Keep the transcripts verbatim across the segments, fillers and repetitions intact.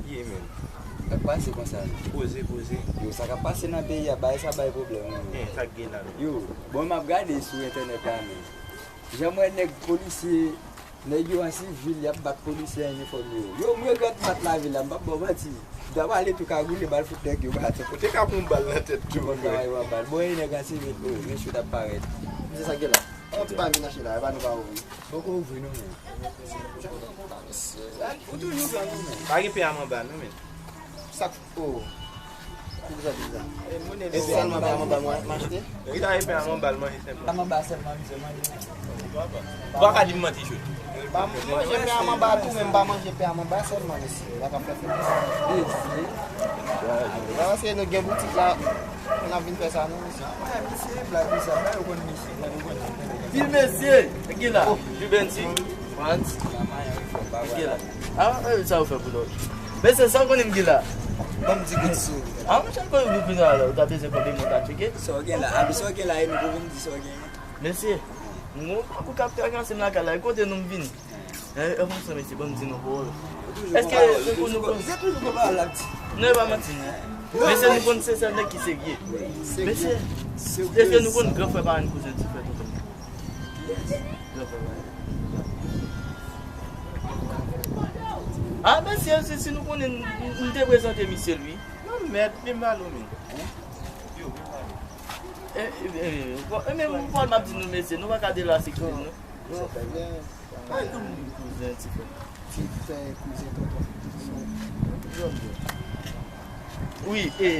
Ye, men. Sa k pase konsa? Koze, koze. Yo, sa k ap pase nan peyi a, bagay sa bay pwoblèm, wi, men. Eh, sa k gen la, men? Yo, bon, m ap gade sou entènèt la, men. Jan m wè nèg polisye, nèg yo an sivil, y ap bat polisye an inifòm yo. Yo, m regrèt m pa t lave la, m p ap ba w manti. M ta pral tou kagoule, m al fout nèg yo baton. Ou te ka pran yon bal nan tèt tou, mwen. Bon, travay w ap bal. Bon, e nèg an sivil, oh, mesye t ap parèt. Se sa k gen la. Yon ti bagay vin achte la, e pa nou pa ouvri. Poko ouvri nou menm. Ou toujou pran nou menm. Pa gen pè a manba non, men. Sa k, oh. Ki bizan, ki bizan? E sèlman pè a manba mwen m achte? Li ta gen pè a manba l manje senpman. A manba sèlman misye manje. Ou pa ka di m manti, Jod. Ba m manje pè a manba tou, men m pa manje pè a manba sèlman, mesye. Bagay ap fè fè. Mesye. Paske nou gen boutik la, nou ap vin fè sa, non, mesye. Mesye, blag misye, ba yo konn mesye, ba yo konn. Di mesye, ki la? Di Benzi, Frantz. Ki la? Ah, eh, sa ou fè pou lòt? Mesye, sa ou konnen m ki la? Ban m di kout sou. Ah, mwen chan konnen m ki la, ou ta bezwen konbyen moun ta tcheke? Sa w gen la? Abi sa w gen la, e nou pou vin di sa w gen. Mesye, nou pa pou k ap trakase m lakay la, e kote nou m vin? Eh, e konsa, mesye, ban m di nou pawòl. Èske nou konn, nou konn, se toujou gon pawòl l ap di. Non, e pa manti, non. Mesye, nou konn se sèl nèg ki serye. Mesye, èske nou konn gran frè pa n kouzen ti frè tonton? Gran frè pa n. Ah, mesye, si, si nou konnen, n, n te prezante misye l, wi. Non, mèt, vin ba nou, men. Yo, vin ba nou. E, e, e, bon, e, men, pawòl m ap di nou, mesye, nou pa ka delase kouzen nou. Sa fè byen. Kouzen, ti frè. Ti frè, kouzen, tonton. Wi, e.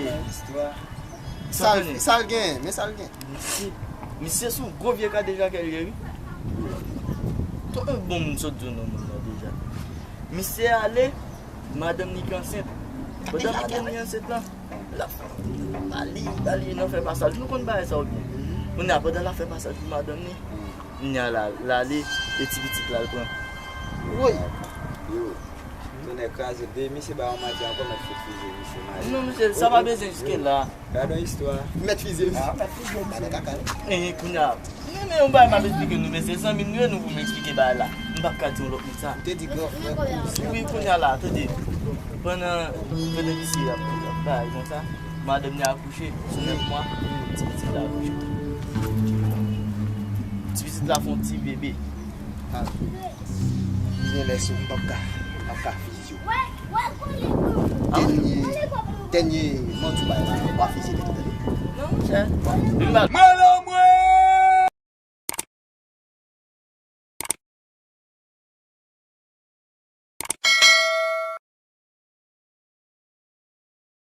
Sa l, sa l gen, men sa l gen. Misye, misye sou gwo vye kadejakè l ye, wi. Tonton bon moun sot di w non moun nan deja. Misye ale, madanm li ki ansent. Pandan madanm li ansent lan, l ap pale, pale nan fè pasaj. Nou konn bagay sa yo byen. Kounye a, pandan l ap fè pasaj pou madanm li, kounye a la, l ale, e ti pitit la l pran. Woy! Yo, tonnè kraze, de misye ba yon manti ankò, mèt fout fize misye, mari. Non, mesye, sa pa bezwen jiske la. Gade yon istwa. Mèt fize misye. Ah, mèt fize misye. Gade kaka, wi. E, kounye a, men, men yon bagay m ap esplike nou, mesye, zanmi nou ye, nou pou m esplike bagay la. M p ap ka di yon lòt moun sa. Ou te di gran frè, kouzen. Wi, kounye a la, tande. Pandan, pandan misye ap, ap bay konsa, madanm li akouche, sou nèf mwa, ti pitit la akouche. Ti pitit la fè yon ti bebe. Ah. Gen lè sou, m p ap ka, m p ap ka fize w. Dènye, dènye manti w bay la, w pa fize li tou, tande. Non, monchè. Li mal.